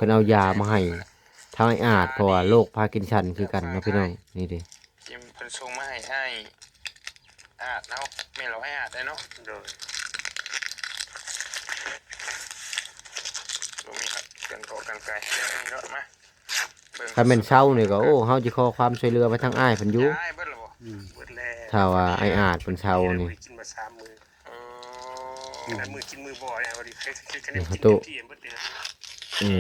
ພິ່ນເອົາຢາມາໃຫ້ທາງອ້າຍອາດ ເພາະວ່າໂລກພາກິນສັນຄືກັນເນາະພີ່ນ້ອງ. ນີ້ເດ້ ທີ່ເພິ່ນສົ່ງມາໃຫ້ອ້າຍອາດເນາະ ແມ່ນລາວອ້າຍອາດເດ້ເນາະ. ໂດຍ ບໍ່ມີຄັບ ເຄື່ອງເກາະກັນໄກເນາະ. ມາ ເບິ່ງ ຄັນແມ່ນເຊົານີ້ກໍ ໂອ້ ເຮົາຊິຂໍຄວາມຊ່ວຍເຫຼືອໄປທາງອ້າຍເພິ່ນຢູ່. ອ້າຍເບິດແລ້ວບໍ່? ອືມ ເບິດແລ້ວ. ຖ້າວ່າອ້າຍອາດເພິ່ນເຊົານີ້ ບໍ່ໄດ້ກິນມາສາມມື້. ເອີ ອືມ ແຕ່ມື້ກິນມື້ບໍ່ແລ້ວ ນີ້ ເຮັດ ເຮັດ ເຮັດ ເຮັດ ເຮັດ ເອີ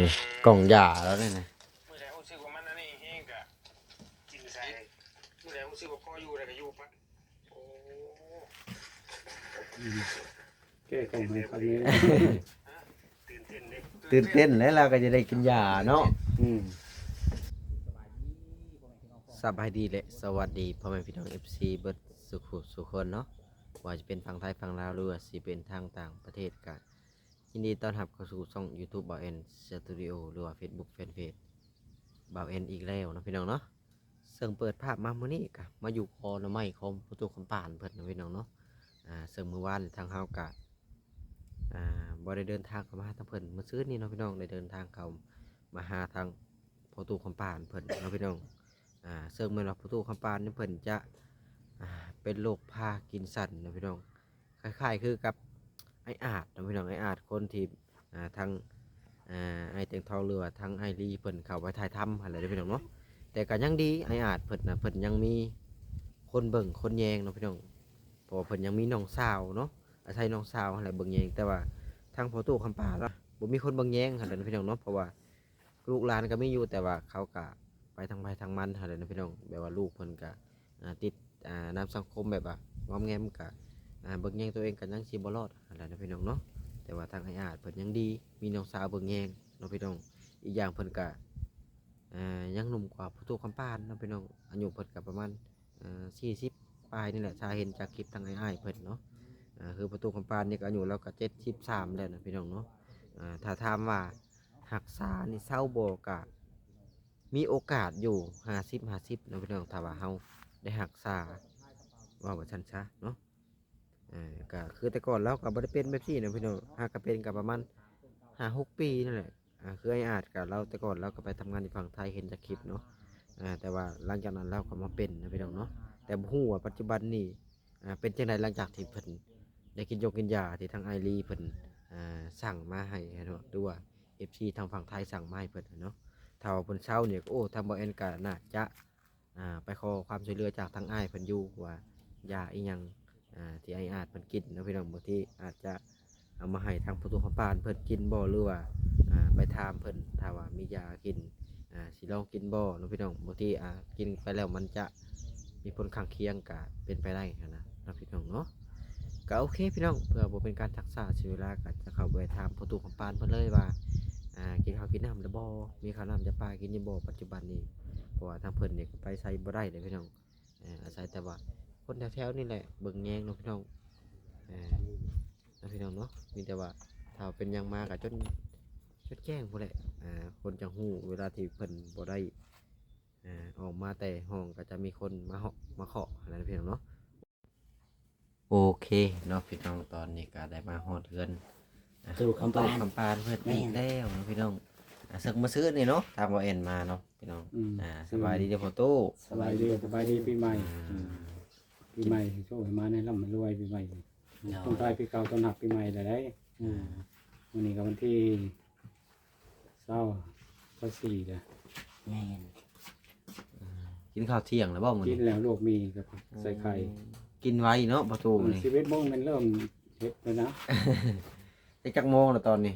ກ່ອງຢາແລ້ວນີ້ນະ. ມື້ໃດຮູ້ສຶກວ່າມັນອັນນີ້ແຮງກະກິນໃສ່ ມື້ໃດຮູ້ສຶກວ່າພໍຢູ່ແລ້ວກະຢູ່ໄປ. ໂອ້ ອືມ ແກ້ກ້ອງໃຫ້ຄັກແນ່. ຕື່ນເຕັ້ນເດ້ ຕື່ນເຕັ້ນແລ້ວ ລາວກໍຈະໄດ້ກິນຢາເນາະ. ອືມ ສະບາຍດີ ສະບາຍດີ ແລະ ສະຫວັດດີພໍ່ແມ່ພີ່ນ້ອງ ເອັຟຊີ ເບິດສູ່ຜູ້ສູ່ຄົນເນາະ. ບໍ່ວ່າຈະເປັນຝັ່ງໄທ ຝັ່ງລາວ ຫຼືວ່າຊິເປັນທາງຕ່າງປະເທດ ກະຍິນດີຕ້ອນຮັບເຂົ້າສູ່ຊ່ອງຢູທູບ ບ່າວແອນ ສະຕູດິໂອ ຫຼືວ່າເຟສບຸກແຟນເພຈບ່າວແອນອີກແລ້ວເນາະພີ່ນ້ອງເນາະ. ເຊິ່ງເປີດພາບມາມື້ນີ້ກະມາຢູ່ຄອໜໍ່ໄມ້ຂອງພໍ່ຕູ້ຄຳປານເພິ່ນເນາະພີ່ນ້ອງເນາະ. ອ່າ ເຊິ່ງມື້ວານນີ້ທາງເຮົາກະ ອ່າ ບໍ່ໄດ້ເດີນທາງເຂົ້າມາຫາທາງເພິ່ນ ມື້ຊືນນີ້ເນາະພີ່ນ້ອງ ໄດ້ເດີນທາງເຂົ້າມາຫາທາງພໍ່ຕູ້ຄຳປານເພິ່ນເນາະພີ່ນ້ອງ. ອ່າ ເຊິ່ງແມ່ນວ່າພໍ່ຕູ້ຄຳປານນີ້ເພິ່ນຈະ ອ່າ ເປັນໂລກພາກິນສັນເນາະພີ່ນ້ອງ. ຄ້າຍໆຄືກັບອ້າຍອາດເນາະພີ່ນ້ອງ ອ້າຍອາດຄົນທີ່ ອ່າ ທາງ ອ່າ ອ້າຍແຕງທອງ ຫຼືວ່າທາງອ້າຍລີເພິ່ນເຂົ້າໄປຖ່າຍທຳຫັ້ນແຫຼະເດີພີ່ນ້ອງເນາະ. ແຕ່ກໍຍັງດີ ອ້າຍອາດເພິ່ນນະ ເພິ່ນຍັງມີຄົນເບິ່ງຄົນແຍງເນາະພີ່ນ້ອງ ເພາະວ່າເພິ່ນຍັງມີນ້ອງສາວເນາະ ອາໄສນ້ອງສາວຫັ້ນແຫຼະເບິ່ງແຍງ. ແຕ່ວ່າທາງພໍ່ຕູ້ຄຳປານລະບໍ່ມີຄົນເບິ່ງແຍງຫັ້ນແຫຼະເນາະພີ່ນ້ອງເນາະ ເພາະວ່າ ລູກຫຼານກໍມີຢູ່ ແຕ່ວ່າເຂົາກໍໄປທາງໃຜທາງມັນຫັ້ນແຫຼະເນາະພີ່ນ້ອງ. ແບບວ່າລູກເພິ່ນກໍ ອ່າ ຕິດ ອ່າ ນຳສັງຄົມ ແບບວ່າງອມແງມ ກໍ ອ່າ ເບິ່ງແຍງຕົວເອງກໍຍັງຊິບໍ່ລອດຫັ້ນແຫຼະເນາະພີ່ນ້ອງເນາະ. ແຕ່ວ່າທາງອ້າຍອາດເພິ່ນຍັງດີ ມີນ້ອງສາວເບິ່ງແຍງເນາະພີ່ນ້ອງ. ອີກຢ່າງເພິ່ນກໍ ອ່າ ຍັງໜຸ່ມກວ່າພໍ່ຕູ້ຄຳປານເນາະພີ່ນ້ອງ ອາຍຸເພິ່ນກໍປະມານ ອ່າ ສີ່ສິບປາຍນີ້ແຫຼະ ຖ້າເຫັນຈາກຄລິບທາງອ້າຍໆເພິ່ນເນາະ. ອ່າ ຄືພໍ່ຕູ້ຄຳປານນີ້ກໍອາຍຸລາວກໍເຈັດສິບສາມແລ້ວນະພີ່ນ້ອງເນາະ. ອ່າ ຖ້າຖາມວ່າຮັກສານີ້ເຊົາບໍ່ ກະມີໂອກາດຢູ່ຫ້າສິບຫ້າສິບເນາະພີ່ນ້ອງ ຖ້າວ່າເຮົາໄດ້ຮັກສາ ເວົ້າວ່າຊັ້ນຊະເນາະ. ອ່າ ກະຄືແຕ່ກ່ອນລາວກໍບໍ່ໄດ້ເປັນແບບນີ້ນະພີ່ນ້ອງ ຫາກະເປັນກໍປະມານຫ້າຫົກປີນັ້ນແຫຼະ. ອ່າ ຄືອ້າຍອາດກໍລາວ ແຕ່ກ່ອນລາວກໍໄປທຳງານຢູ່ຝັ່ງໄທ ເຫັນຈາກຄລິບເນາະ. ອ່າ ແຕ່ວ່າຫຼັງຈາກນັ້ນລາວກໍມາເປັນນະພີ່ນ້ອງເນາະ. ແຕ່ບໍ່ຮູ້ວ່າປັດຈຸບັນນີ້ ອ່າ ເປັນຈັ່ງໃດ ຫຼັງຈາກທີ່ເພິ່ນໄດ້ກິນຢົກກິນຢາທີ່ທາງອ້າຍລີເພິ່ນ ອ່າ ສັ່ງມາໃຫ້ເນາະ ຫຼືວ່າເອັຟຊີທາງຝັ່ງໄທສັ່ງມາໃຫ້ເພິ່ນເນາະ. ຖ້າວ່າເພິ່ນເຊົານີ້ ໂອ້ ທາງບ່າວແອນກໍໜ້າຈະ ອ່າ ໄປຂໍຄວາມຊ່ວຍເຫຼືອຈາກທາງອ້າຍເພິ່ນຢູ່ວ່າຢາອີ່ຫຍັງ ອ່າ ທີ່ອ້າຍອາດເພິ່ນກິນເນາະພີ່ນ້ອງ. ບາງທີອາດຈະເອົາມາໃຫ້ທາງພໍ່ຕູ້ຄຳປານເພິ່ນກິນບໍ່ ຫຼືວ່າ ອ່າ ໄປຖາມເພິ່ນ ຖ້າວ່າມີຢາກິນ ອ່າ ຊິລອງກິນບໍ່ເນາະພີ່ນ້ອງ. ບາງທີ ອ່າ ກິນໄປແລ້ວມັນຈະມີຜົນຂ້າງຄຽງ ກະເປັນໄປໄດ້ຫັ້ນນະເນາະພີ່ນ້ອງເນາະ. ກະໂອເຄພີ່ນ້ອງ ເພື່ອບໍ່ເປັນການຊັກຊ້າເສຍເວລາ ກະຈະເຂົ້າໄປຖາມພໍ່ຕູ້ຄຳປານເພິ່ນເລີຍວ່າ ອ່າ ກິນເຂົ້າກິນນ້ຳແລ້ວບໍ່ ມີເຂົ້ານ້ຳຈຳປາກິນຢູ່ບໍ່ປັດຈຸບັນນີ້. ເພາະວ່າທາງເພິ່ນນີ້ກໍໄປໃສບໍ່ໄດ້ເດ້ພີ່ນ້ອງ. ເອີ ອາໄສແຕ່ວ່າຄົນແຖວໆນີ້ແຫຼະເບິ່ງແຍງເນາະພີ່ນ້ອງ. ເອີ ເນາະພີ່ນ້ອງເນາະ ມີແຕ່ວ່າຖ້າເປັນຫຍັງມາກໍຈົນ ຈົນແຈ້ງພຸ້ນແຫຼະ. ອ່າ ຄົນຈະຮູ້ເວລາທີ່ເພິ່ນບໍ່ໄດ້ ອ່າ ອອກມາແຕ່ຫ້ອງ ກໍຈະມີຄົນມາເຫາະມາເຄາະຫັ້ນນະພີ່ນ້ອງເນາະ. ໂອເຄເນາະພີ່ນ້ອງ ຕອນນີ້ກໍໄດ້ມາຮອດເຮືອນ ອ່າ ຕູ້ຄຳປານ ຕູ້ຄຳປານເພິ່ນ ແມ່ນ ອີກແລ້ວເນາະພີ່ນ້ອງ. ອ່າ ເຊິ່ງມື້ຊືນນີ້ເນາະ ທາງບ່າວແອນມາເນາະພີ່ນ້ອງ. ອືມ ອ່າ ສະບາຍດີເດີພໍ່ຕູ້ ສະບາຍດີ ສະບາຍດີປີໃໝ່. ອ່າ ອືມ ປີໃໝ່ໃຫ້ໂຊກໃຫ້ມານ ໃຫ້ລ່ຳໃຫ້ລວຍປີໃໝ່. ໂດຍ ສົ່ງທ້າຍປີເກົ່າຕ້ອນຮັບປີໃໝ່ແລ້ວເດ້. ອືມ ອ່າ ມື້ນີ້ກໍວັນທີ ຊາວ ຊາວສີ່ແລ້ວ. ແມ່ນ ກິນເຂົ້າທ່ຽງແລ້ວບໍ່ມື້ນີ້? ກິນແລ້ວ ລວກໝີ່ກັບໃສ່ໄຂ່. ອໍ ກິນໄວເນາະພໍ່ຕູ້ ອືມ ນີ້ ສິບເອັດໂມງແມ່ນເລີ່ມເຮັດແລ້ວນະ. ຈັກໂມງແລ້ວຕອນນີ້?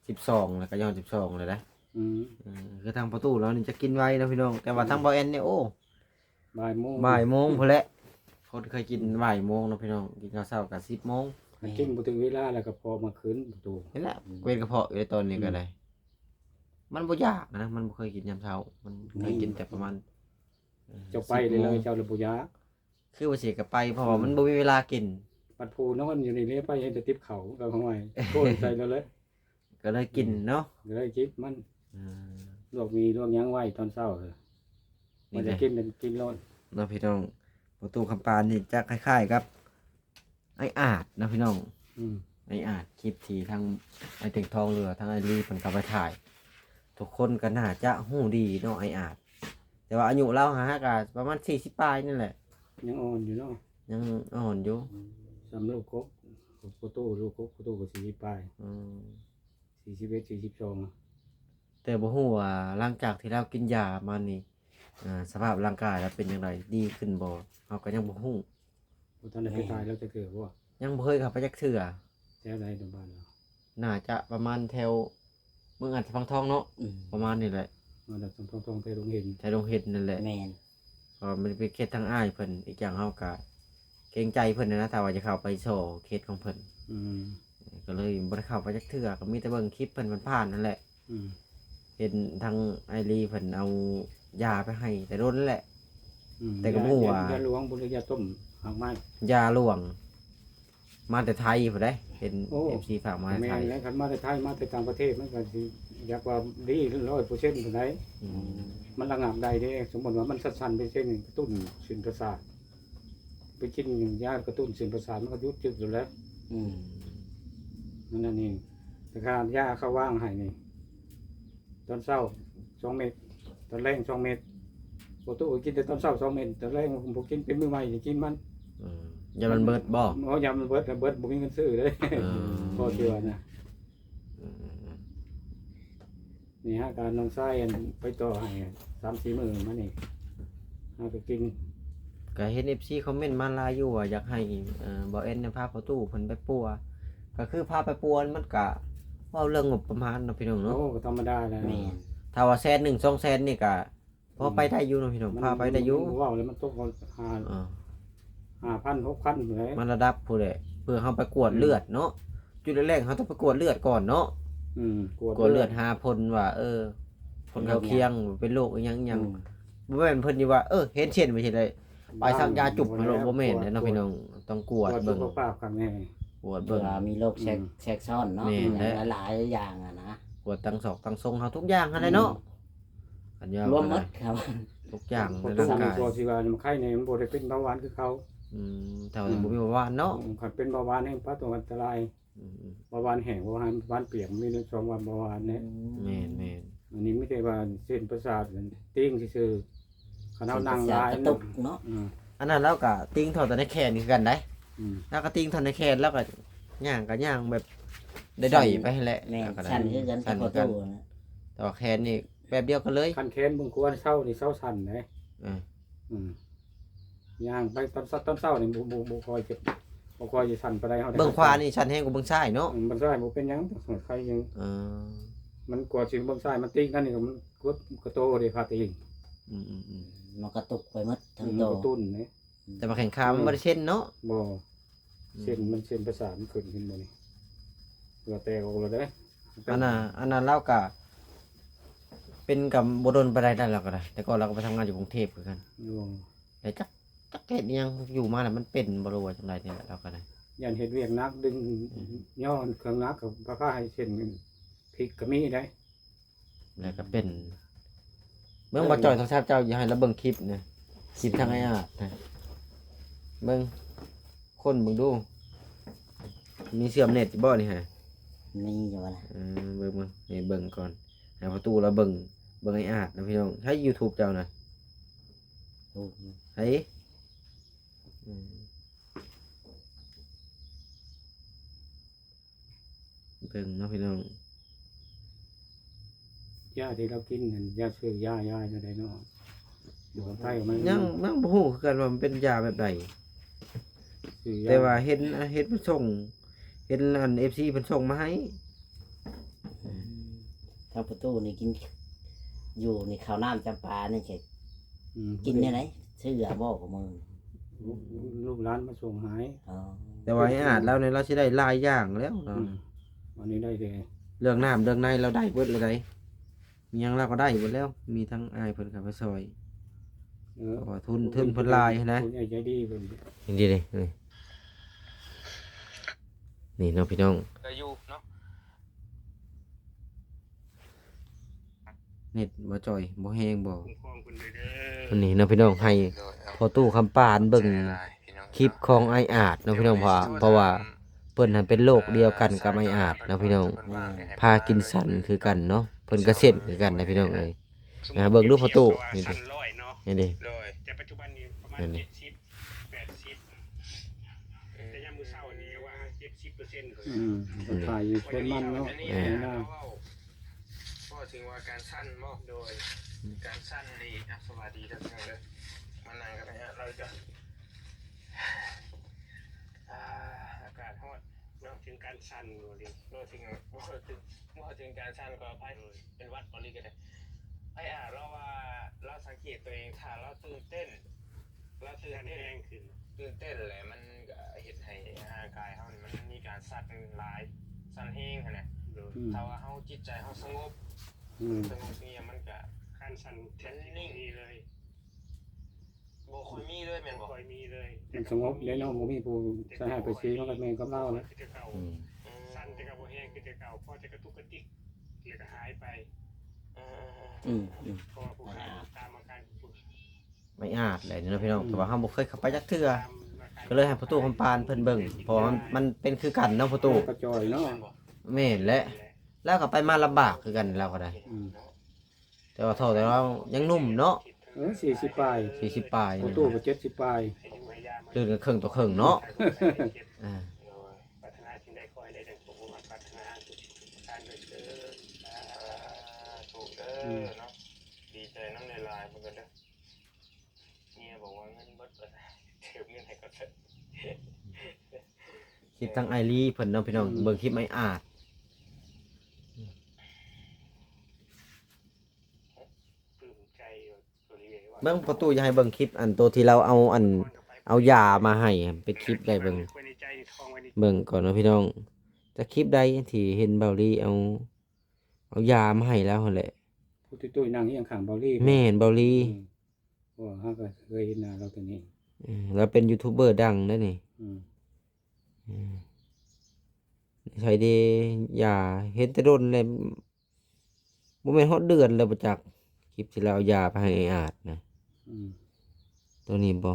ສິບສອງແລ້ວ ກໍຍ້ອນສິບສອງແລ້ວເດ້. ອືມ ເອີ ຄືທາງພໍ່ຕູ້ລາວນີ້ຈະກິນໄວເນາະພີ່ນ້ອງ ແຕ່ວ່າ ອືມ ທາງບ່າວແອນນີ້ ໂອ້ ບ່າຍໂມງ ບ່າຍໂມງພຸ້ນແຫຼະ. ຄົນເຄີຍກິນ ອືມ ບ່າຍໂມງເນາະພີ່ນ້ອງ ກິນເຂົ້າເຊົ້າກໍສິບໂມງ. ແມ່ນ ກິນບໍ່ເຖິງເວລາແລ້ວກະເພາະມາຂຶ້ນ ປະຕູ ເຫັນລະ ອືມ ເປັນກະເພາະຢູ່ໃນຕອນນີ້ກໍໄດ້. ອືມ ມັນບໍ່ຢາກນະ ມັນບໍ່ເຄີຍກິນຍາມເຊົ້າ ມັນເຄີຍກິນ ອືມ ແຕ່ປະມານ ເອີ ເຈົ້າໄປເລີຍ ເຈົ້າລະບໍ່ຢາກ ຄືວ່າຊິກະໄປ ເພາະວ່າ ອືມ ມັນບໍ່ມີເວລາກິນ. ບັດຜູ້ນອນຢູ່ນີ້ເລີຍ ໄປເຫັນແຕ່ຕິບເຂົ້າ ກໍເອົາໄວ້ ໂກນໃສ່ແລ້ວເລີຍ. ກໍເລີຍກິນເນາະ ອືມ ກໍເລີຍກິນມັນ. ອ່າ ລວກໝີ່ລວກຫຍັງໄວ້ຕອນເຊົ້າ ນີ້ ມັນຈະກິນ ກິນໂລດເນາະພີ່ນ້ອງ. ປະຕູຄຳປານນີ້ຈະຄ້າຍໆກັບອ້າຍອາດເນາະພີ່ນ້ອງ. ອືມ ອ້າຍອາດ ຄລິບທີ່ທາງອ້າຍເຕັງທອງ ຫຼືວ່າທາງອ້າຍລີເພິ່ນເຂົ້າໄປຖ່າຍ ທຸກຄົນກໍໜ້າຈະຮູ້ດີເນາະ ອ້າຍອາດ. ແຕ່ວ່າອາຍຸລາວຫາກໍປະມານສີ່ສິບປາຍນີ້ແຫຼະ. ຍັງອ່ອນຢູ່ເນາະ. ຍັງອ່ອນຢູ່. ອືມ ສ່ຳລູກກົກ ພໍ່ຕູ້ ລູກກົກພໍ່ຕູ້ກໍສີ່ສິບປາຍ. ອືມ ສີ່ສິບເອັດ ສີ່ສິບສອງ. ແຕ່ບໍ່ຮູ້ວ່າຫຼັງຈາກທີ່ລາວກິນຢາມານີ້ ອ່າ ສະພາບຮ່າງກາຍລາວເປັນຈັ່ງໃດ ດີຂຶ້ນບໍ່ ເຮົາກໍຍັງບໍ່ຮູ້. ບໍ່ທັນໄດ້ໄປຖ່າຍລາວຈັກເທື່ອບໍ່? ຍັງບໍ່ເຄີຍເຂົ້າໄປຈັກເທື່ອ. ແຖວໃດນະບ້ານລາວ? ໜ້າຈະປະມານແຖວເມືອງອາດສະພັງທອງເນາະ. ອືມ ປະມານນີ້ແຫຼະ. ເມືອງອາດສະພັງທອງ ແຖວດົງເຫັນ. ແຖວດົງເຫັນນັ້ນແຫຼະ. ແມ່ນ. ເພາະວ່າມັນເປັນເຂດທາງອ້າຍເພິ່ນ, ອີກຢ່າງເຮົາກະເກງໃຈເພິ່ນນະ ຖ້າວ່າຈະເຂົ້າໄປສໍ້ເຂດຂອງເພິ່ນ. ອືມ ກໍເລີຍບໍ່ໄດ້ເຂົ້າໄປຈັກເທື່ອ, ກໍມີແຕ່ເບິ່ງຄລິບເພິ່ນຜ່ານໆນັ້ນແຫຼະ. ອືມ ເຫັນທາງອ້າຍລີເພິ່ນເອົາຢາໄປໃຫ້ແຕ່ດົນແຫຼະ. ອືມ ແຕ່ກໍບໍ່ຮູ້ວ່າ ຢາ ຢາຫຼວງບໍ່ ຫຼືຢາຕົ້ມຮາກໄມ້? ຢາຫຼວງ ມາແຕ່ໄທພຸ້ນເດ້ ເຫັນ ໂອ້ ເອັຟຊີ ຝາກມາແຕ່ໄທ. ແມ່ນແລ້ວ ຄັນມາແຕ່ໄທ ມາແຕ່ຕ່າງປະເທດ ມັນກໍຊິຢາກວ່າດີຮ້ອຍເປີເຊັນພຸ້ນໃດ. ອືມ ມັນລະງັບໄດ້ເດ້. ສົມມຸດວ່າມັນສັ່ນໆໄປເຊັ່ນ ກະຕຸ້ນເສັ້ນປະສາດ, ໄປກິນຢາກະຕຸ້ນເສັ້ນປະສາດ ມັນກໍຢຸດຈຶກຢູ່ແລ້ວ. ອືມ ນັ້ນນີ້ ແຕ່ຄ່າຢາເຂົາວາງໃຫ້ນີ້ ຕອນເຊົ້າສອງເມັດ ຕອນແລງສອງເມັດ. ພໍ່ຕູ້ກິນແຕ່ຕອນເຊົ້າສອງເມັດ, ຕອນແລງບໍ່ກິນ. ເປັນມື້ໃໝ່ຊິກິນມັນ. ອືມ ຢ້ານມັນເບິດບໍ່? ໂອ້ ຢ້ານມັນເບິດ ເບິດບໍ່ມີເງິນຊື້ເດ້. ເອີ ພໍເຊື່ອນະ. ອືມ ນີ້ຫາການນ້ອງຊາຍອັນໄປຕໍ່ໃຫ້ສາມສີ່ມື້ມານີ້ ຫາກໍກິນ. ກໍເຫັນເອັຟຊີຄອມເມັນມາຫຼາຍຢູ່ວ່າຢາກໃຫ້ ເອີ ບ່າວແອນນະພາພໍ່ຕູ້ເພິ່ນໄປປົວ. ກໍຄືພາໄປປົວມັນກະເວົ້າເລື່ອງງົບປະມານເນາະພີ່ນ້ອງເນາະ. ໂອ້ ກໍທຳມະດາແຫຼະ. ແມ່ນ. ຖ້າວ່າແສນໜຶ່ງ ສອງແສນນີ້ກະ ພໍໄປໄດ້ຢູ່ເນາະພີ່ນ້ອງ ອືມ ພາໄປໄດ້ຢູ່. ມັນເວົ້າແລ້ວມັນຕົກ ເອີ ຫ້າພັນ ຫົກພັນພຸ້ນແຫຼະ ມັນລະດັບພຸ້ນແຫຼະ. ເພື່ອເຮົາໄປກວດເລືອດເນາະ. ອືມ ຈຸດແລກໆເຮົາຕ້ອງໄປກວດເລືອດກ່ອນເນາະ. ອືມ ກວດ ກວດເລືອດ ເລືອດຫາຜົນວ່າ ເອີ ຜົນຂ້າງຄຽງເປັນໂລກອີ່ຫຍັງໆ. ອືມ ບໍ່ແມ່ນເພິ່ນຊິວ່າ ເອີ ເຫັນເສັ້ນໄປຊີ້ແລ້ວ ໄປສັກຢາຈຸບໂລດ ບໍ່ແມ່ນເດ້ເນາະພີ່ນ້ອງ. ຕ້ອງກວດເບິ່ງ ກວດສຸຂະພາບຂ້າງໃນ ກວດເບິ່ງ ເພື່ອມີໂລກແຊກ ອືມ ແຊກຊ້ອນເນາະ. ແມ່ນແຫຼະ ຫຼາຍໆຢ່າງຫັ້ນນະ ກວດທັງຊອກທັງຊົງເຮົາທຸກຢ່າງຫັ້ນແຫຼະເນາະ. ອືມ ຄັນຢາກ ລວມໝົດ ແມ່ນແຫຼະ ທຸກຢ່າງ ລວມໝົດ ໃນຮ່າງກາຍ ກໍຊິວ່າໃຄນີ້ມັນບໍ່ໄດ້ເປັນເບົາຫວານຄືເກົ່າ. ອືມ ເທົ່າ ອືມ ບໍ່ມີເບົາຫວານເນາະ. ອືມ ຄັນເປັນເບົາຫວານແຮງປາດ ຕ້ອງອັນຕະລາຍ. ອືມໆ ເບົາຫວານແຫ້ງ ເບົາຫວານ ຫວານປຽກ ມີສອງວ່າເບົາຫວານແຫຼະ. ອືມ ແມ່ນໆ ອັນນີ້ມີແຕ່ວ່າເສັ້ນປະສາດຕີງຊື່ໆ ຄັນເຮົານັ່ງຫຼາຍ ເສັ້ນປະສາດກະຕຸກເນາະ. ອືມ ອັນນັ້ນລາວກະຕີງເທົ່າແຕ່ໃນແຂນຄືກັນໄດ໋. ອືມ ລາວກະຕີງເທົ່າໃນແຂນ ລາວກະຍ່າງກະຍ່າງແບບດ້ອຍໆໄປຫັ້ນແຫຼະ. ແມ່ນ ລາວກະ ສັ່ນຄືກັນ ສັ່ນຄືກັນ ແຕ່ວ່າແຂນນີ້ແບບດຽວກັນເລີຍ. ຄັນແຂນເບິ່ງຄວານເຊົານີ້ເຊົາສັ່ນເດ້. ເອີ ອືມ ຍ່າງໄປຕອນເຊົ້າ ຕອນເຊົ້ານີ້ບໍ່ ບໍ່ ບໍ່ຄ່ອຍຈະ ບໍ່ຄ່ອຍຈະສັ່ນປານໃດ. ເຮົາ ເບິ່ງຂວານີ້ສັ່ນແຮງກວ່າເບິ່ງຊ້າຍເນາະ. ອືມ ເບິ່ງຊ້າຍບໍ່ເປັນຫຍັງ ຄ່ອຍຢູ່. ເອີ ມັນກວ່າຊິເບິ່ງຊ້າຍ ມັນຕິງກັນນີ້ ມັນກວດກະໂຕເດ້ ພາຕິງ. ອືມໆໆ ມັນກະຕຸກໄປໝົດທັງ ອືມ ໂຕ ມັນກະຕຸ້ນເດ້. ແຕ່ວ່າແຂ້ງຂາມັນ ເອີ ບໍ່ໄດ້ເຊັ່ນເນາະ. ບໍ່ ອືມ ເສັ້ນມັນ ເສັ້ນປະສາດມັນຂຶ້ນ ເຫັນບໍ່ນີ້ ເຫື່ອແຕກອອກແລ້ວເດ້. ອັນນັ້ນ ອັນນັ້ນລາວກະເປັນກະບໍ່ດົນປານໃດນັ້ນ ລາວກະໄດ້ ແຕ່ກ່ອນລາວກະໄປທຳງານຢູ່ກຸງເທບຄືກັນ. ໂອ້ ແຕ່ຈັກ ຈັກເຮັດອີ່ຫຍັງ ຢູ່ມາແລ້ວມັນເປັນບໍ່ ຫຼືວ່າຈັ່ງໃດນີ້ແຫຼະ ລາວກະໄດ້ ຢ້ານເຮັດວຽກໜັກ ດຶງ ອືມ ຍ້ອນເຄື່ອງໜັກ ກະພາໃຫ້ເສັ້ນພິກກະມີໄດ໋. ແລ້ວກໍເປັນ ເບິ່ງ ເອີ ບໍ່ຈ່ອຍໂທລະສັບເຈົ້າ ຢ່າໃຫ້ລາວເບິ່ງຄລິບນະ ຄລິບທາງອ້າຍອາດນະ. ເບິ່ງ ຄົ້ນເບິ່ງດູ ມີເຊື່ອມເນັດຢູ່ບໍ່ນີ້ຫະ? ມີຢູ່ລະ. ເອີ ເບິ່ງ ເບິ່ງ ນີ້ເບິ່ງກ່ອນ ໃຫ້ພໍ່ຕູ້ລາວເບິ່ງ ເບິ່ງອ້າຍອາດນະພີ່ນ້ອງ. ໃຊ້ຢູທູບເຈົ້ານະ? ໂອ້ ໃຫ້ ອືມ ເບິ່ງເນາະພີ່ນ້ອງ ຢາທີ່ລາວກິນນັ້ນ ຢາຊື້ຢາ ຢາຈັ່ງໃດເນາະ ຢູ່ທາງໄທມັນ ຍັງ ຍັງບໍ່ຮູ້ຄືກັນວ່າມັນເປັນຢາແບບໃດ ຊື້ຢາ ແຕ່ວ່າເຫັນ ເຫັນເພິ່ນສົ່ງ ເຫັນອັນ ເອັຟຊີ ເພິ່ນສົ່ງມາໃຫ້. ອືມ ທາງປະຕູນີ້ກິນ ຢູ່ນີ້ເຂົ້ານ້ຳຈຳປານີ້ ອືມ ກິນແນວໃດ? ຊື້ເອົາບໍ່ຂອງມຶງ? ລູກ ລູກຫຼານມາສົ່ງໃຫ້. ອໍ ແຕ່ວ່າໄອ້ອາດລາວນີ້ລາວຊິໄດ້ຫຼາຍຢ່າງແລ້ວເນາະ. ອືມ ອັນນີ້ໄດ້ແຕ່ເລື່ອງນ້ຳເລື່ອງໃນລາວໄດ້ເບິດແລ້ວໃດ໋ ມີຫຍັງລາວກໍໄດ້ເບິດແລ້ວ ມີທັງອ້າຍເພິ່ນເຂົ້າມາຊ່ອຍ. ເອີ ເພາະວ່າທຶນ ທຶນເພິ່ນຫຼາຍຫັ້ນນະ ຜູ້ໃຫຍ່ໃຈດີເພິ່ນ ນີ້ເດ້ ນີ້ ນີ້ເນາະພີ່ນ້ອງ ໄດ້ຢູ່ເນາະ. ເນັດບໍ່ຈ່ອຍ ບໍ່ແຮງບໍ່? ຄຸ້ມຄອງເພິ່ນເດີ ອັນນີ້ເນາະພີ່ນ້ອງ ໃຫ້ພໍ່ຕູ້ຄຳປານເບິ່ງຄລິບຂອງອ້າຍອາດເນາະພີ່ນ້ອງ ເພາະວ່າ ເພາະວ່າເພິ່ນຫັ້ນເປັນໂລກດຽວກັນກັບອ້າຍອາດເນາະພີ່ນ້ອງ ພາກິນສັນຄືກັນເນາະ ພ ພິ່ນກໍເຊັນຄືກັນນະພີ່ນ້ອງເອີຍ. ອ່າ ເບິ່ງດູພໍ່ຕູ້ ນີ້ເດ້ ນີ້ເດ້ ໂດຍ ແຕ່ປັດຈຸບັນນີ້ປະມານ ນັ້ນເດ້ ເຈັດສິບ ແປດສິບ ແຕ່ຍາມມື້ເຊົ້ານີ້ວ່າເຈັດສິບເປີເຊັນ ອືມ ຂາຍຢູ່ສວນມັນເນາະ ເອີ ເວົ້າເຖິງວ່າການສັ່ນບໍ ໂດຍ ການສັ່ນນີ້ ອ່ະ ສະບາຍດີເດີພີ່ນ້ອງເດີ ມານັ່ງກັນເນາະ ເຮົາຈະ ອ່າ ອາກາດຮ້ອນ ເວົ້າເຖິງການສັ່ນ ເວົ້າເຖິງ ເວົ້າເຖິງການສັ່ນ ຂໍອະໄພ ໂດຍ ເປັນຫວັດບໍ່ ຫຼື ກໍໄດ້ ອ້າຍອາດລາວວ່າ ລາວສັງເກດຕົວເອງ ຖ້າລາວຕື່ນເຕັ້ນ ລາວຕື່ນເຕັ້ນ ຕື່ນເຕັ້ນແຫຼະ ມັນກໍເຮັດໃຫ້ຮ່າງກາຍເຮົານີ້ມັນມີການສັ່ນຫຼາຍ ສັ່ນແຮງຫັ້ນນະ ໂດຍ ຖ້າວ່າເຮົາ ຈິດໃຈເຮົາສະຫງົບ ອືມ ສະຫງົບນີ້ມັນກໍ ການສັ່ນແທບຊິບໍ່ມີເລີຍ ບໍ່ຄ່ອຍມີເລີຍແມ່ນບໍ່? ບໍ່ຄ່ອຍມີເລີຍ ມັນສະຫງົບເດ້ເນາະ ບໍ່ມີຜູ້ໃສ່ຮ້າຍປ້າຍສີ ມັນກໍແມ່ນກັບລາວແຫຼະ ອືມ ສັ່ນແຕ່ກໍບໍ່ແຮງຄືແຕ່ເກົ່າ ພໍແຕ່ກະຕຸກກະຕິກ ແລ້ວກໍຫາຍໄປ ອືມ ເພາະວ່າຜູ້ຂາຍຕາມອາການຜູ້ ໄມ້ອາດແຫຼະນີ້ເນາະພີ່ນ້ອງ ອືມ ເພາະວ່າເຮົາບໍ່ເຄີຍເຂົ້າໄປຈັກເທື່ອ ຕາມອາການ ກໍເລີຍໃຫ້ພໍ່ຕູ້ຄຳປານເພິ່ນເບິ່ງ ເພາະວ່າມັນ ມັນເປັນຄືກັນເນາະພໍ່ຕູ້ ກະຈ່ອຍເນາະ ແມ່ນແຫຼະ ລາວກໍໄປມາລຳບາກຄືກັນ ລາວກໍໄດ້ ອືມ ແຕ່ວ່າເຖົ້າ ແຕ່ລາວຍັງໜຸ່ມເນາະ ເອີ ສີ່ສິບປາຍ ສີ່ສິບປາຍ ພໍ່ຕູ້ກໍເຈັດສິບປາຍ ເດີນກັນເຄິ່ງຕໍ່ເຄິ່ງເນາະ ອ່າ ປາດຖະໜາສິ່ງໃດຂໍໃຫ້ໄດ້ດັ່ງສົມຫວັງປາດຖະໜາ ສາທຸເດີ ອືມ ເນາະ ດີໃຈນຳຫຼາຍໆ ເບິ່ງກັນເດີ ເມຍບອກວ່າເງິນເບິດ ວ່າຊັ້ນ ເຕີມເງິນໃຫ້ກ່ອນເທີ ຄລິບທາງອ້າຍລີເພິ່ນເນາະພີ່ນ້ອງ ອືມ ເບິ່ງຄລິບອ້າຍອາດ ປຶ້ມໃຈ ເບິ່ງພໍ່ຕູ້ ຢາກໃຫ້ເບິ່ງຄລິບອັນໂຕທີ່ລາວເອົາອັນ ເອົາຢາມາໃຫ້ ເປັນຄລິບໃດເບິ່ງ ເບິ່ງກ່ອນເນາະພີ່ນ້ອງ ຈັກຄລິບໃດທີ່ເຫັນບ່າວລີເອົາ ເອົາຢາມາໃຫ້ລາວຫັ້ນແຫຼະ ຜູ້ຕຸ້ຍໆນັ່ງຮຽງຂ້າງບ່າວລີ ແມ່ນ ບ່າວລີ ອືມ ເພາະວ່າເຮົາກໍເຄີຍເຫັນໜ້າລາວແຕ່ນີ້ ເອີ ລາວເປັນຢູທູບເບີດັງເດ້ນີ້ ອືມ ອືມ ໃສເດ ຢາ ເຫັນແຕ່ດົນແລ້ວ ບໍ່ແມ່ນຮອດເດືອນແລ້ວບໍ່ຈັກ ຄລິບທີ່ລາວເອົາຢາໄປໃຫ້ອ້າຍອາດນະ ອືມ ໂຕນີ້ບໍ່?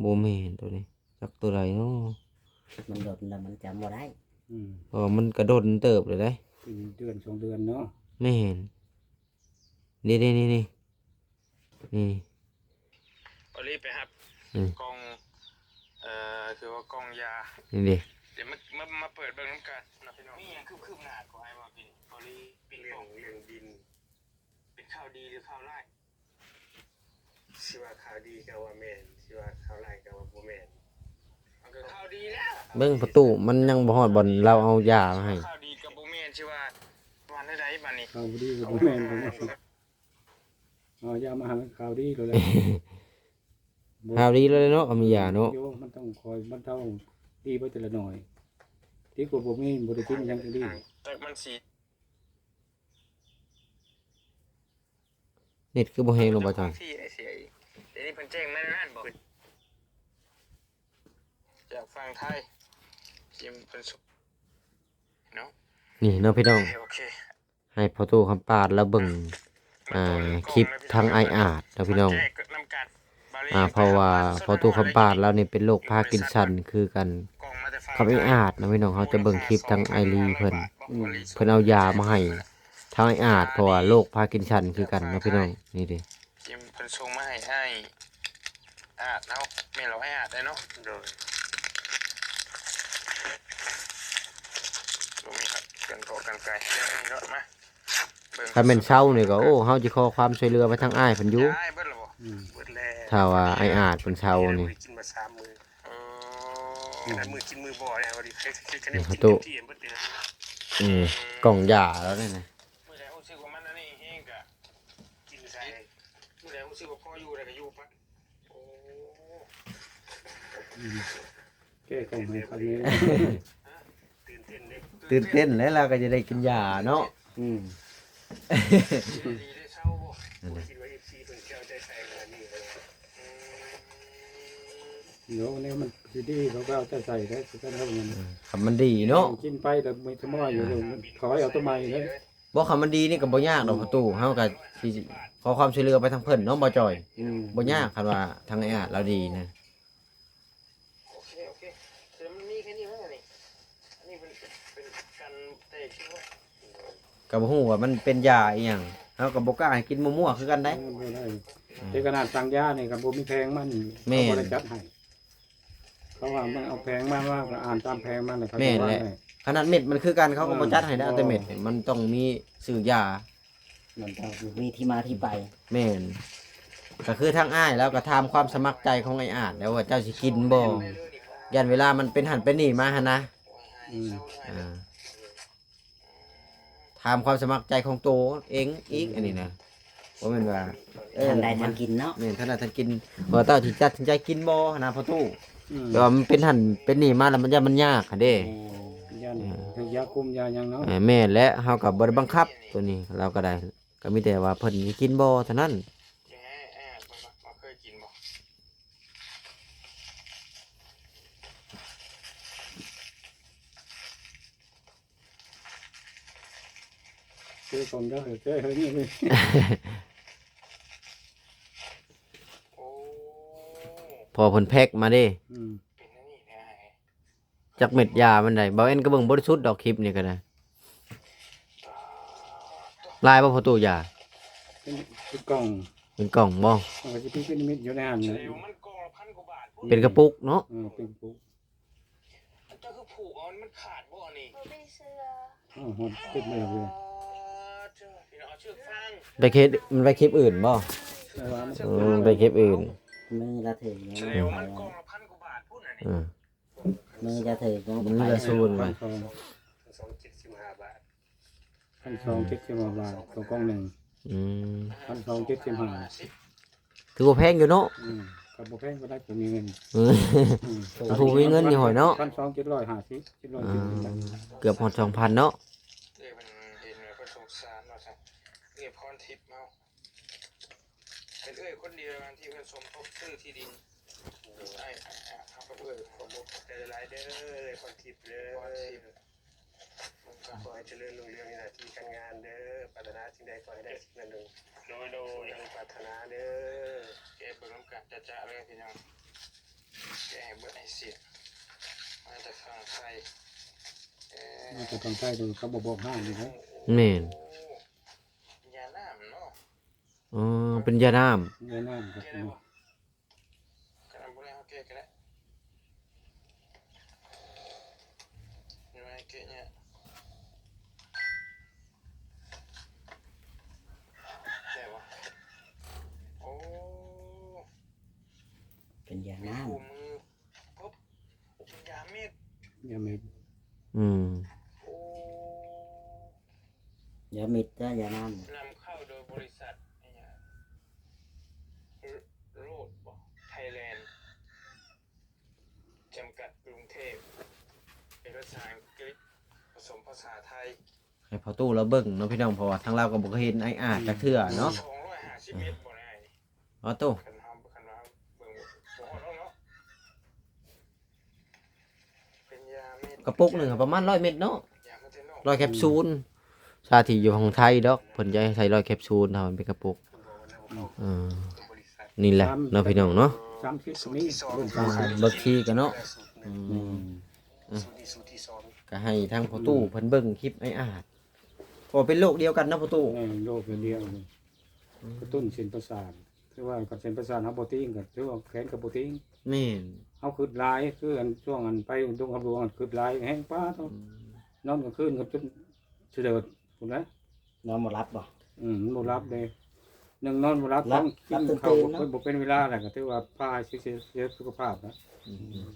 ບໍ່ແມ່ນໂຕນີ້ ຈັກໂຕໃດເນາະ ມັນດົນແລ້ວມັນຈຳບໍ່ໄດ້ ອືມ ເພາະວ່າມັນກະດົນເຕີບແລ້ວເດ້ ເປັນເດືອນສອງເດືອນເນາະ ແມ່ນ ນີ້ໆໆໆ ນີ້ ໂອລີໄປຮັບ ອືມ ກ່ອງ ເອີ ຄືວ່າກ່ອງຢາ ນີ້ເດ້ ດຽວມາ ມາ ມາເປີດເບິ່ງນຳກັນເນາະພີ່ນ້ອງ ມີຫຍັງຄືບໜ້າກໍໃຫ້ວ່າເປັນ ໂອລີ ເລື່ອງ ເລື່ອງດິນ ເປັນຂ່າວດີຫຼືຂ່າວຮ້າຍ? ຊິວ່າຂ່າວດີກໍວ່າແມ່ນ ຊິວ່າຂ່າວຮ້າຍກໍວ່າບໍ່ແມ່ນ ມັນກໍຂ່າວດີແລ້ວ ເບິ່ງປະຕູ ມັນຍັງບໍ່ຮອດບ່ອນລາວເອົາຢາມາໃຫ້ ຂ່າວດີກໍບໍ່ແມ່ນ ຊິວ່າ ວ່າແນວໃດບາດນີ້ ຂ່າວບໍ່ດີກໍບໍ່ແມ່ນ ເອົາຢາມາໃຫ້ມັນຂ່າວດີໂລດແຫຼະ ຂ່າວດີໂລດເນາະ ກໍມີຢາເນາະ ໂຍ ມັນຕ້ອງຄອຍບັນເທົາ ດີໄປແຕ່ລະໜ້ອຍ ດີກວ່າບໍ່ມີ ບໍ່ໄດ້ກິນຫຍັງກໍດີ ຈັກມັນຊິ ເນັດຄືບໍ່ແຮງເນາະ ບ່າວຈອຍ ທີ່ໄອ້ເສຍອີກ ດຽວນີ້ເພິ່ນແຈ້ງມາແນວນັ້ນບໍ ຈາກຝັ່ງໄທ ທີ່ເພິ່ນ ເນາະ ນີ້ເນາະພີ່ນ້ອງ ໂອເຄ ໃຫ້ພໍ່ຕູ້ຄຳປາດລາວເບິ່ງ ອ່າ ຄລິບທາງອ້າຍອາດເນາະພີ່ນ້ອງ ອ່າ ເພາະວ່າພໍ່ຕູ້ຄຳປາດລາວນີ້ເປັນໂລກພາກິນສັນຄືກັນກັບອ້າຍອາດເນາະພີ່ນ້ອງ ເຮົາຈະເບິ່ງຄລິບທາງອ້າຍລີເພິ່ນ ອືມ ເພິ່ນເອົາຢາມາໃຫ້ທາງອ້າຍອາດ ເພາະວ່າໂລກພາກິນສັນຄືກັນເນາະພີ່ນ້ອງ ນີ້ເດ້ ທີ່ເພິ່ນສົ່ງມາໃຫ້ອ້າຍອາດເຮົາ ແມ່ນລາວອ້າຍອາດເດ້ເນາະ ໂດຍ ບໍ່ມີຄັບ ເຄື່ອງເກາະກັນໄກ ເນາະ ມາ ຄັນແມ່ນເຊົານີ້ກໍ ໂອ້ ເຮົາຊິຂໍຄວາມຊ່ວຍເຫຼືອໄປທາງອ້າຍເພິ່ນຢູ່ ອືມ ຖ້າວ່າອ້າຍອາດເພິ່ນເຊົານີ້ ເອີ ອືມ ມື້ກິນມື້ບໍ່ ນີ້ ປະຕູ ອືມ ກ່ອງຢາລາວນີ້ນະ ມື້ໃດຮູ້ສຶກວ່າມັນອັນນີ້ແຮງກະກິນໃສ່ ມື້ໃດຮູ້ສຶກວ່າພໍຢູ່ແລ້ວກໍຢູ່ໄປ ໂອ້ ອືມ ແກ້ກ້ອງໃຫ້ຄັກແນ່ ຕື່ນເຕັ້ນເດ້ ຕື່ນເຕັ້ນແລ້ວ ລາວກໍຈະໄດ້ກິນຢາເນາະ ອືມ ດີໄດ້ເຊົາບໍ່ ບໍ່ຄິດວ່າເອັຟຊີເພິ່ນຊິເອົາໃຈໃສ່ຂະໜາດນີ້ເລີຍ ອືມ ໂຍ ແນວມັນຊິດີ ເຂົາກໍເອົາໃຈໃສ່ໄດ້ຄືກັນເນາະ ເອີ ຄັນມັນດີເນາະ ກິນໄປແລ້ວມີແຕ່ມາຢູ່ ເຂົາໃຫ້ເອົາໂຕໃໝ່ເດ້ ບໍ່ ຄັນມັນດີນີ້ກໍບໍ່ຍາກດອກ ປະຕູ ເຮົາກໍຊິຂໍຄວາມຊ່ວຍເຫຼືອໄປທາງເພິ່ນເນາະ ບ່າວຈອຍ ອືມ ບໍ່ຍາກ ຄັນວ່າທາງອ້າຍອາດລາວດີນະ ໂອເຄ ໂອເຄ ຄືມັນມີແຄ່ນີ້ເລີຍນີ້ ອັນນີ້ເປັນ ເປັນກັນແຕກເລີຍ ໂດຍ ກໍບໍ່ຮູ້ວ່າມັນເປັນຢາອີ່ຫຍັງ ເຮົາກໍບໍ່ກ້າໃຫ້ກິນມົວໆຄືກັນໄດ໋. ເອີ ບໍ່ໄດ້ ອືມ ແຕ່ຂະໜາດສັ່ງຢານີ້ກໍບໍ່ມີແຜງມັນ ແມ່ນ ເຂົາບໍ່ໄດ້ຈັດໃຫ້ ເຂົາວ່າມັນເອົາແຜງມາ ມາກໍອ່ານຕາມແຜງມັນ ແລ້ວເຂົາ ແມ່ນແຫຼະ ຈັດໄວ້ໃຫ້. ຂະໜາດເມັດມັນຄືກັນ ເຂົາກໍບໍ່ ເອີ ບໍ່ຈັດໃຫ້ໄດ໋ ເອົາແຕ່ເມັດ ມັນຕ້ອງມີຊື່ຢາ ມັນຕ້ອງມີທີ່ມາທີ່ໄປ. ແມ່ນ ກໍຄືທາງອ້າຍລາວກໍຖາມຄວາມສະໝັກໃຈຂອງອ້າຍອາດແລ້ວວ່າເຈົ້າຊິກິນບໍ່ ອືມ ຢ້ານເວລາມັນເປັນຫັ້ນເປັນນີ້ມາຫັ້ນນະ ອືມ ອ່າ ຖາມຄວາມສະໝັກໃຈຂອງໂຕເອງອີກ ອືມ ອັນນີ້ນະ ບໍ່ແມ່ນວ່າ ເອີ ທັນໄດ້ທັນກິນເນາະ ແມ່ນ ທັນໄດ້ທັນກິນ ວ່າເຈົ້າຊິຕັດສິນໃຈກິນບໍ່ຫັ້ນນະພໍ່ຕູ້ ອືມ ແຕ່ວ່າມັນເປັນຫັ້ນເປັນນີ້ມາແລ້ວ ມັນຢ້ານມັນຍາກຫັ້ນເດ້ ແມ່ນ ຢ້ານ ເອີ ຖືກຢາຄຸມຢາຫຍັງເນາະ ເອີ ແມ່ນແຫຼະ ເຮົາກໍບໍ່ໄດ້ບັງຄັບໂຕນີ້ ລາວກໍໄດ້ ກໍມີແຕ່ວ່າເພິ່ນຊິກິນບໍ່ເທົ່ານັ້ນ. ຊື້ຂອງເຈົ້າໃຫ້ແກ້ເຮີນີ້ເວີຍ ໂອ້ ພໍເພິ່ນແພັກມາເດ້ ອືມ ຈັກເມັດຢາມັນໃດ ບ່າວແອນກໍເບິ່ງບໍ່ໄດ້ສຸດດອກ ຄລິບນີ້ກໍໄດ້ ຫຼາຍບໍ່ພໍ່ຕູ້ຢາ ເປັນ ເປັນກ່ອງ ເປັນກ່ອງບໍ່? ມັນກໍຊິເປັນເປັນເມັດຢູ່ໃນຫັ້ນແຫຼະ ເປັນກະປຸກເນາະ ເອີ ເປັນກະປຸກ. ເຈົ້າຄືຜູກເອົາ ມັນຂາດບໍ່ອັນນີ້? ບໍ່ມີເສື້ອ ອ້າວ ຮອດເຕັມເລີຍ ພີ່ນ້ອງ ເອົາເຊືອກຟາງ ໄປເຮັດ ມັນໄປຄລິບອື່ນບໍ່? ເອີ ມັນ ເອີ ໄປຄລິບອື່ນ ມືລະເຖິງ ເອົາມັນກອງລະພັນກວ່າບາດພຸ້ນອັນນີ້ ເອີ ມືລະເຖິງ ມືລະສູນ ພັນສອງ ພັນສອງເຈັດສິບຫ້າບາດ ພັນສອງເຈັດສິບຫ້າບາດ ຕົວກ່ອງໜຶ່ງ ອືມ ພັນສອງເຈັດສິບຫ້າ ຖືວ່າແພງຢູ່ເນາະ ອືມ ກໍບໍ່ແພງປານໃດ ຜູ້ມີເງິນ ອືມ ອືມ ຜູ້ມີເງິນຢູ່ຫອຍເນາະ ພັນສອງເຈັດຮ້ອຍຫ້າສິບ ເຈັດຮ້ອຍ ອ່າ ເຈັດສິບ ເກືອບຮອດສອງພັນເນາະ ເອີ ເພິ່ນເຫັນແລ້ວເພິ່ນສົງສານວ່າຊັ້ນ ເອື້ອຍພອນທິບເຮົາ ເປັນເອື້ອຍຄົນດຽວທີ່ເພິ່ນສົມທົບຊື້ທີ່ດິນ ໂດຍ ອ້າຍ ອ້າຍ ອ້າຍ ເຮົາກັບເອື້ອຍຂໍຂອບໃຈຫຼາຍໆເດີ ເອື້ອຍພອນທິບເດີ ພອນທິບ ຂໍໃຫ້ຈະເລີນຮຸ່ງເຮືອງໃນໜ້າທີ່ການງານເດີ ປາດຖະໜາສິ່ງໃດຂໍໃຫ້ໄດ້ສິ່ງນັ້ນເດີ ໂດຍ ໂດຍ ດັ່ງປາດຖະໜາເດີ ແກະເບິ່ງນຳກັນຈະໆເລີຍພີ່ນ້ອງ ແກະໃຫ້ເບິດໃຫ້ສິ້ນ ມາຈາກຝັ່ງໄທ ເອີ ມາຈາກຝັ່ງໄທ ເຂົາບໍ່ບອກຮ້ານນີ້ນະ ແມ່ນ ໂອ້ ຢານ້ຳເນາະ ອໍ ເປັນຢານ້ຳ ຢານ້ຳ ແກະໄດ້ບໍ່? ຄັນບໍ່ໄດ້ເຮົາແກະກໍໄດ້ ແກະຍາກ ແກະບໍ່? ໂອ້ ເປັນຢານ້ຳ ຄູ່ມື ເປັນຢາເມັດ ຢາເມັດ ອືມ ໂອ້ ຢາເມັດ ຢານ້ຳ ນຳເຂົ້າໂດຍບໍລິສັດ ໂຣດ ໄທແລນ ຈຳກັດ ກຸງເທບ ເປັນພາສາອັງກິດ ປະສົມພາສາໄທ ໃຫ້ພໍ່ຕູ້ລາວເບິ່ງເນາະພີ່ນ້ອງ ເພາະວ່າທາງລາວກໍບໍ່ເຄີຍເຫັນອ້າຍອາດຈັກເທື່ອເນາະ ສອງຮ້ອຍຫ້າສິບເມັດບໍ່ໄດ້ ອໍໂຕ ຄັນເຮົາ ຄັນວ່າເຮົາເບິ່ງບໍ່ຮອດດອກເນາະ ເປັນຢາເມັດ ກະປຸກໜຶ່ງປະມານຮ້ອຍເມັດເນາະ ຢາມາແຕ່ນອກ ຮ້ອຍແຄບຊູນ ຊາທີ່ຢູ່ຂອງໄທດອກ ເພິ່ນຈະໃຫ້ໃສ່ຮ້ອຍແຄບຊູນ ຖ້າມັນເປັນກະປຸກ ອືມ ເອີ ນີ້ແຫຼະເນາະພີ່ນ້ອງເນາະ ສາມສິບກໍມີ ເບິ່ງທີ່ກັນເນາະ ອືມ ອືມ ກໍໃຫ້ທາງພໍ່ຕູ້ເພິ່ນເບິ່ງຄລິບອ້າຍອາດ ເພາະເປັນໂລກດຽວກັນເນາະພໍ່ຕູ້ ແມ່ນ ໂລກດຽວກັນ ອືມ ກະຕຸ້ນເສັ້ນປະສາດ ຄືວ່າຄັນເສັ້ນປະສາດເຮົາບໍ່ຕີງ ກໍຖືວ່າແຂນກໍບໍ່ຕີງ ແມ່ນ ເຮົາຄຶດຫຼາຍ ຄືອັນຊ່ວງອັນໄປດົງຄຳຫຼວງ ຄຶດຫຼາຍແຮງ ປາດ ອືມ ນອນກາງຄືນກໍຈົນສະເດີດພຸ້ນນະ ນອນບໍ່ຫຼັບບໍ່? ອືມ ມັນບໍ່ຫຼັບເດ້ ໜຶ່ງນອນບໍ່ຫຼັບ ສອງກິນເຂົ້າບໍ່ເປັນເວລາ ແລ້ວກໍຖືວ່າພາເສຍ ເສຍສຸຂະພາບນະ ອືມ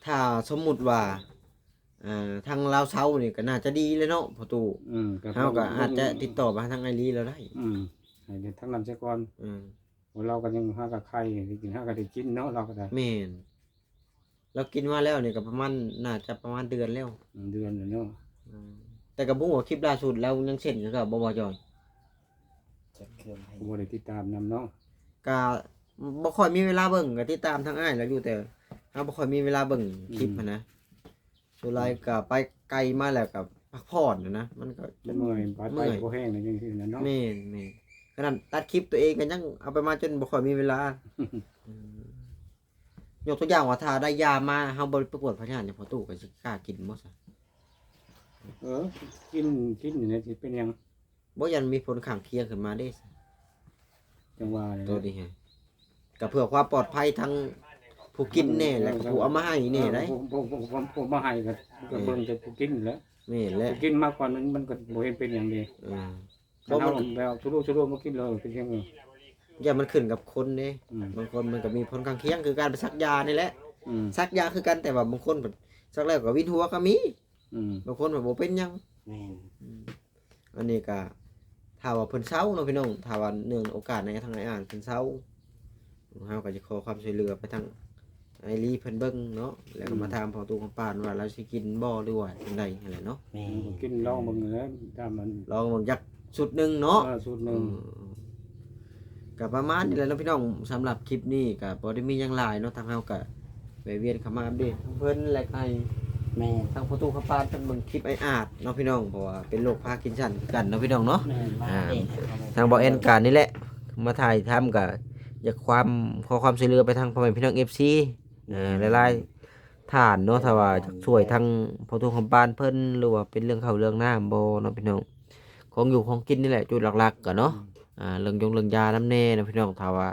ຖ້າສົມມຸດວ່າ ອ່າ ທາງລາວເຊົານີ້ກໍໜ້າຈະດີແຫຼະເນາະພໍ່ຕູ້ ອືມ ເຮົາກໍອາດຈະຕິດຕໍ່ມາຫາທາງອ້າຍລີລາວໄດ້ ອືມ ໃຫ້ທາງນັ້ນຊະກ່ອນ ອືມ ລາວກໍຍັງຫາກໍໄຄກິນ ຫາກໍໄດ້ກິນເນາະ ລາວກໍໄດ້ ແມ່ນ ລາວກິນມາແລ້ວນີ້ກໍປະມານ ໜ້າຈະປະມານເດືອນແລ້ວ ອືມ ເດືອນແລ້ວເນາະ ອືມ ແຕ່ກໍບໍ່ຮູ້ວ່າຄລິບລ່າສຸດລາວຍັງເຊັນຄືເກົ່າບໍ່ ບໍ່ຈ່ອຍ? ຈັກເຄື່ອງໃຫ້ ບໍ່ໄດ້ຕິດຕາມນຳເນາະ ກະບໍ່ຄ່ອຍມີເວລາເບິ່ງ ກະຕິດຕາມທາງອ້າຍລາວຢູ່ ແຕ່ເຮົາບໍ່ຄ່ອຍມີເວລາເບິ່ງຄລິບ ອືມ ຫັ້ນນະ ສ່ວນຫຼາຍກະໄປໄກມາແລ້ວກະພັກຜ່ອນນະ ມັນກະ ເມື່ອຍ ໄປ ໄປບໍ່ແຮງນະ ຈັ່ງຊີ້ນະເນາະ ແມ່ນໆ ຂະໜາດຕັດຄລິບຕົວເອງກະຍັງເອົາໄປມາຈົນບໍ່ຄ່ອຍມີເວລາ ອືມ ຍົກຕົວຢ່າງວ່າ ຖ້າໄດ້ຢາມາ ເຮົາບໍ່ໄດ້ໄປກວດພະຍາດຫຍັງ ພໍ່ຕູ້ກໍຊິກ້າກິນບໍ່ຊະ? ເອີ ກິນ ກິນນີ້ແຫຼະ ຊິເປັນຫຍັງ? ບໍ່ຢ້ານມີຜົນຂ້າງຄຽງຂຶ້ນມາເດ້? ຈັ່ງວ່າແຫຼະ ໂຕນີ້ຮະ ກໍເພື່ອຄວາມປອດໄພທັງຜູ້ກິນແດ່ ແລ້ວກໍຜູ້ເອົາມາໃຫ້ແດ່ໄດ໋. ເອີ ຜູ້ ຜູ້ ຜູ້ ຜູ້ ຜູ້ມາໃຫ້ກໍ ກໍເບິ່ງແຕ່ຜູ້ກິນແຫຼະ. ແມ່ນແຫຼະ ຜູ້ກິນມາກ່ອນ ມັນ ມັນກໍບໍ່ເຫັນເປັນຫຍັງເດ. ເອີ ຄັນເຮົາແບບສຸລຸໆມາກິນເລີຍ ເປັນຫຍັງ? ຢ່າ ມັນຂຶ້ນກັບຄົນເດ້. ອືມ ບາງຄົນມັນກໍມີຜົນຂ້າງຄຽງ ຄືການໄປສັກຢານີ້ແຫຼະ. ອືມ ສັກຢາຄືກັນ ແຕ່ວ່າບາງຄົນເພິ່ນສັກແລ້ວກໍວິນຫົວກໍມີ. ອືມ ບາງຄົນເພິ່ນບໍ່ເປັນຫຍັງ. ແມ່ນ ອືມ ອັນນີ້ກໍຖ້າວ່າເພິ່ນເຊົາເນາະພີ່ນ້ອງ ຖ້າວ່າເນື່ອງໂອກາດໃນທາງອ້າຍອາດເພິ່ນເຊົາ ເຮົາກໍຈະຂໍຄວາມຊ່ວຍເຫຼືອໄປທາງອ້າຍລີເພິ່ນເບິ່ງເນາະ ແລ້ວກໍມາ ອືມ ຖາມພໍ່ຕູ້ຄຳປານວ່າລາວຊິກິນບໍ່ ຫຼືວ່າຈັ່ງໃດຫັ້ນແຫຼະເນາະ. ແມ່ນ ອືມ ກິນລອງເບິ່ງແຫຼະ ຖ້າມັນ ລອງເບິ່ງຈັກຊຸດໜຶ່ງເນາະ. ເອີ ຊຸດໜຶ່ງ ເອີ ກໍປະມານນີ້ແຫຼະເນາະພີ່ນ້ອງ. ສຳລັບຄລິບນີ້ກໍບໍ່ໄດ້ມີຫຍັງຫຼາຍເນາະ ທາງເຮົາກໍແວ່ວຽນເຂົ້າມາອັບເດດທາງເພິ່ນ ແລະ ໃຫ້ ແມ່ນ ທາງພໍ່ຕູ້ຄຳປານເພິ່ນເບິ່ງຄລິບອ້າຍອາດເນາະພີ່ນ້ອງ ເພາະວ່າເປັນໂລກພາກິນຊັ້ນຄືກັນເນາະພີ່ນ້ອງເນາະ. ແມ່ນ ອ່າ ທາງບ່າວແອນການນີ້ແຫຼະມາຖ່າຍທຳ ກໍຢາກຄວາມ ຂໍຄວາມຊ່ວຍເຫຼືອໄປທາງພໍ່ແມ່ພີ່ນ້ອງ ເອັຟຊີ ເອີ ຫຼາຍໆທ່ານເນາະ ຖ້າວ່າຢາກຊ່ວຍທາງພໍ່ຕູ້ຄຳປານເພິ່ນ ຫຼືວ່າເປັນເລື່ອງເຂົ້າເລື່ອງນ້ຳບໍ່ເນາະພີ່ນ້ອງ ຂອງຢູ່ຂອງກິນນີ້ແຫຼະ ຈຸດຫຼັກໆກໍເນາະ. ອືມ ອ່າ ເລື່ອງຢົງເລື່ອງຢານຳແດ່ເນາະພີ່ນ້ອງ ຖ້າວ່າ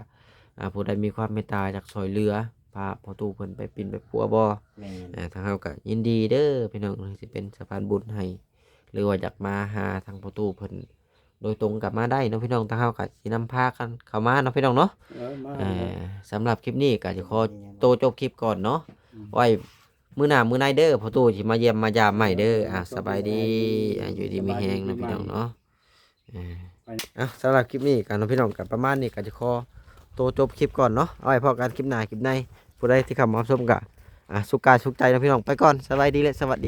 ອ່າ ຜູ້ໃດມີຄວາມເມດຕາຢາກຊ່ວຍເຫຼືອ ພາພໍ່ຕູ້ເພິ່ນໄປປິ່ນໄປປົວບໍ່? ແມ່ນ ອ່າ ທາງເຮົາກໍຍິນດີເດີພີ່ນ້ອງ ຊິເປັນສະພານບຸນໃຫ້ ຫຼືວ່າຢາກມາຫາທາງພໍ່ຕູ້ເພິ່ນໂດຍຕົງກໍມາໄດ້ເນາະພີ່ນ້ອງ ທາງເຮົາກໍຊິນຳພາກັນເຂົ້າມາເນາະພີ່ນ້ອງເນາະ. ເອີ ມາ ເອີ ສຳລັບຄລິບນີ້ກໍຈະຂໍໂຕຈົບຄລິບກ່ອນເນາະ. ອືມ ໄວ້ມື້ໜ້າມື້ໃນເດີ ພໍ່ຕູ້ຊິມາຢ້ຽມມາຢາມໃໝ່ເດີ. ອ່າ ສະບາຍດີ ອ່າ ຢູ່ດີມີແຮງເນາະພີ່ນ້ອງເນາະ. ເອີ ເອົາ ສຳລັບຄລິບນີ້ກໍເນາະພີ່ນ້ອງ ກໍປະມານນີ້ ກໍຈະຂໍໂຕຈົບຄລິບກ່ອນເນາະ ເອົາໄວ້ພໍ້ກັນຄລິບໜ້າຄລິບໃນ. ຜູ້ໃດທີ່ເຂົ້າມາຮັບຊົມກໍ ອ່າ ສຸກກາຍສຸກໃຈເນາະພີ່ນ້ອງ ໄປກ່ອນ ສະບາຍດີ ແລະ ສະຫວັດດີ.